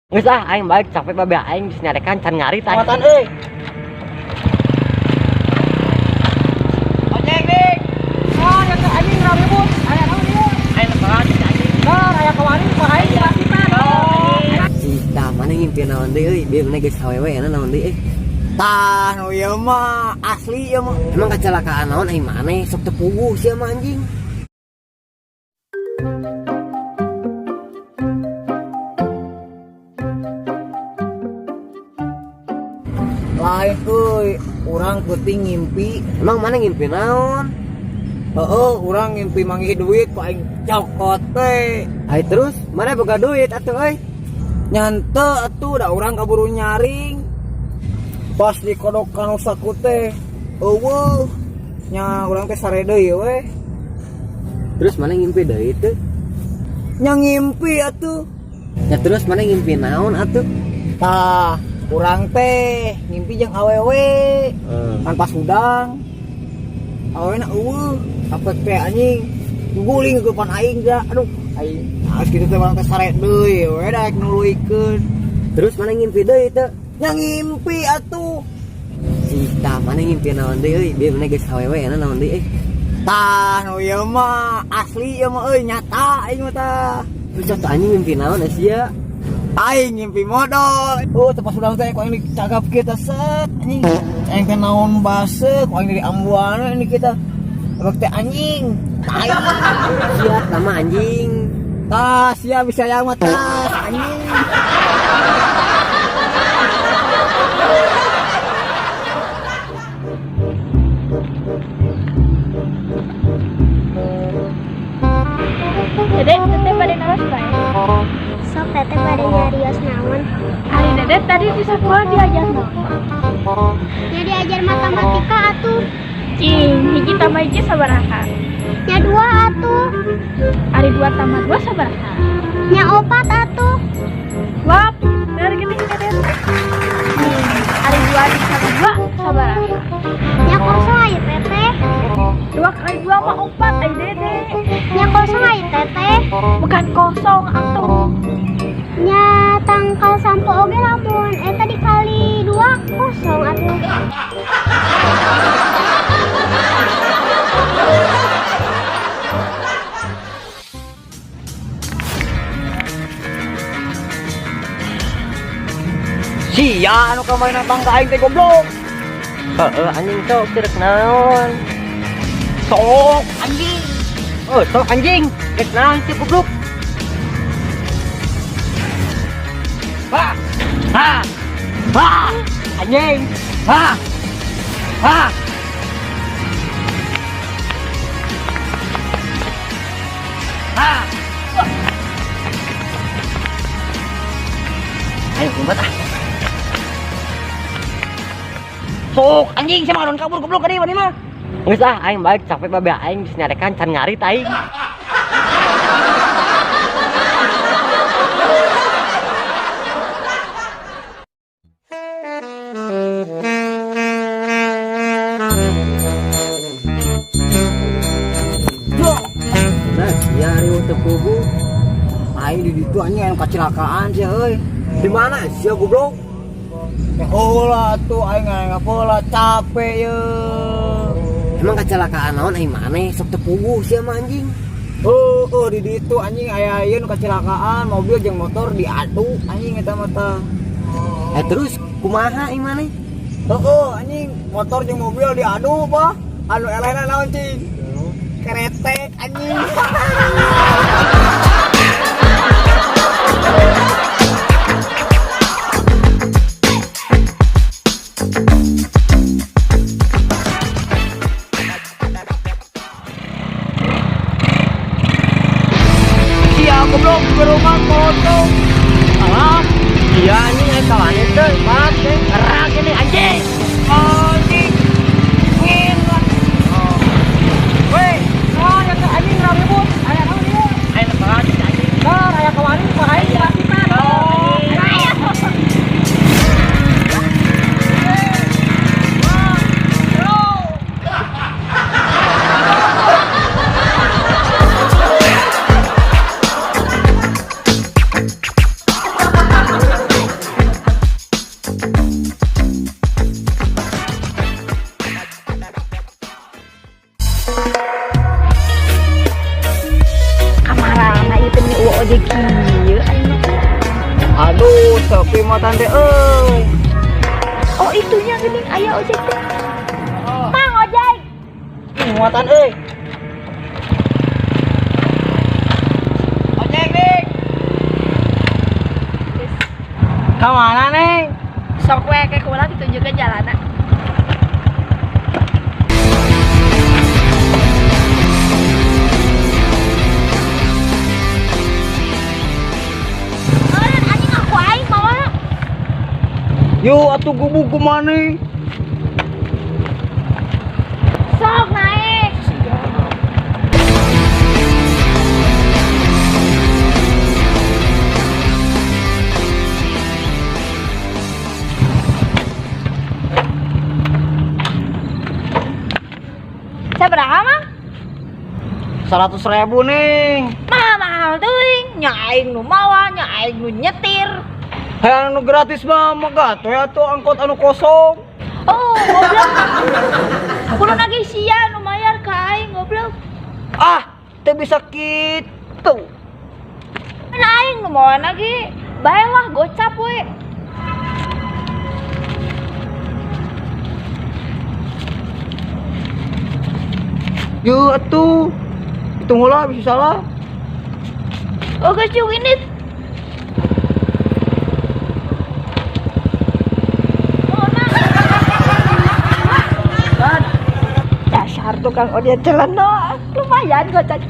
Geus ah, aing balik capek babe aing geus nyarekan can ngarit aing. Muatan euy. Ojek dik. Oh, ya teh anjing ribut. Aya naon ieu? Aing lepangan si anjing. Bar aya kawari ku aing dilasitan. Cita mana ngimpi naon deui euy, bieu mana geus awewe euna naon deui euy. Tah, nu ieu mah asli ieu mah. Emang kecelakaan naon aing maneh sok teu puguh sia mah anjing. Lain euy, urang peuting ngimpi. Emang mana ngimpi naon? Heeh, urang ngimpi manggih duit ku aing cokot teh. Ai terus mana boga duit atuh euy? Nyante atuh da urang kaburu nyaring. Pas dikodokan saku teh, eueuh. Nya urang teh sare deui we. Terus mana ngimpi deui teu? Nya ngimpi atuh. Ya terus mana ngimpi naon atuh? Tah, urang teh ngimpi jeung awewe. Kan pas hudang. Awewena eueuh, apek teh anjing. Guling ke depan aing da. Aduh, aing. Nah, kitu teh urang teh sare deui we da rek nuluykeun. Terus mana ngimpi deui teu? Nya ngimpi atuh. Cita mana ngimpi naon deui euy, bieu mana geus awewe euna naon deui euy. Tah, nu ieu mah asli ieu mah euy, nyata aing mah tah. Terus atuh anjing ngimpi naon sia? Aing ngimpi modal. Oh, teu pas hudang teh ku aing dicagap kita set anjing. Aing teh naon base ku aing di ambuan ini kita. Abek teh anjing. Tai. Sia tama anjing. Tah, sia bisa yang mah tah anjing. Dede, teteh bade naros bae. Sok teteh bade nyarios naon? Ari Dede tadi di sekolah diajar naon? Nya diajar matematika atuh. Cing, hiji tambah hiji sabaraha? Nya dua atuh. Ari dua tambah dua sabaraha? Nya opat atuh. Wah, pinter gini Dede. Cing, ari dua dikali dua sabaraha? Nya kosong aya teteh. Dua kali dua mah opat ai Dede. Nya kosong aya teteh. Bukan kosong atuh. Nya tangkal sampo oge lamun eta dikali dua kosong atuh. Sia anu kamari nantang ka aing teh goblok. Heeh anjing sok teu rek naon. Sok anjing. Oh, sok anjing. Rek naon sih goblok? Ha! Ha! Ha! Anjing. Ha! Ha! Ha! Ayo kumat ah. Sok anjing sia mah kabur goblok ka dieu mah. Geus ah, aing balik capek babe aing geus nyarekan can ngarit aing. Nah, sia riweuh teu puguh. Aing di ditu anjing anu kecelakaan sia euy. Di mana sia goblok? Ya heula atuh aing ngapola capek ye. Emang kecelakaan naon aing maneh sok teu puguh sia mah anjing. Oh, oh di ditu anjing aya ieu nu kecelakaan mobil jeung motor diadu anjing eta mah tah. Terus kumaha aing maneh? Heeh anjing motor jeung mobil diadu bah. Anu elehna naon cing? Keretek anjing. Sia goblok gerungan potong. Alah, iya anjing aing kawane teh, balap teh, gerak ini anjing. Anjing. Ngin. Weh, oh ya teh anjing ribut. Aya naon ieu? Aing lepangan si anjing. Bar aya kawari ku aing dilasitan. Aduh, sepi muatan teh euy. Oh, itunya geuning aya ojek teh. Mang ojek. Ih, muatan euy. Ojek, Ning. Ka mana, Neng? Sok we ke kula ditunjukkeun jalanna. Eureun anjing aku aing mawa. Yo atuh gubuk kumaha? Sok naik. Sabaraha, Mang? 100.000, Neng. Mahal mahal teuing, nya aing nu mawa, nya aing nu nyetir. Hayang anu gratis mah megat we atuh angkot anu kosong. Oh, goblok. Kudu nagih sia nu mayar ka aing goblok. Ah, teu bisa kitu. Kan aing nu mawa lagi. Bae lah gocap we. Yo atuh. Hitung heula bisa salah. Oh, geus yuk ini. Oh, nah. Dasar tukang ojek celana, lumayan gocap.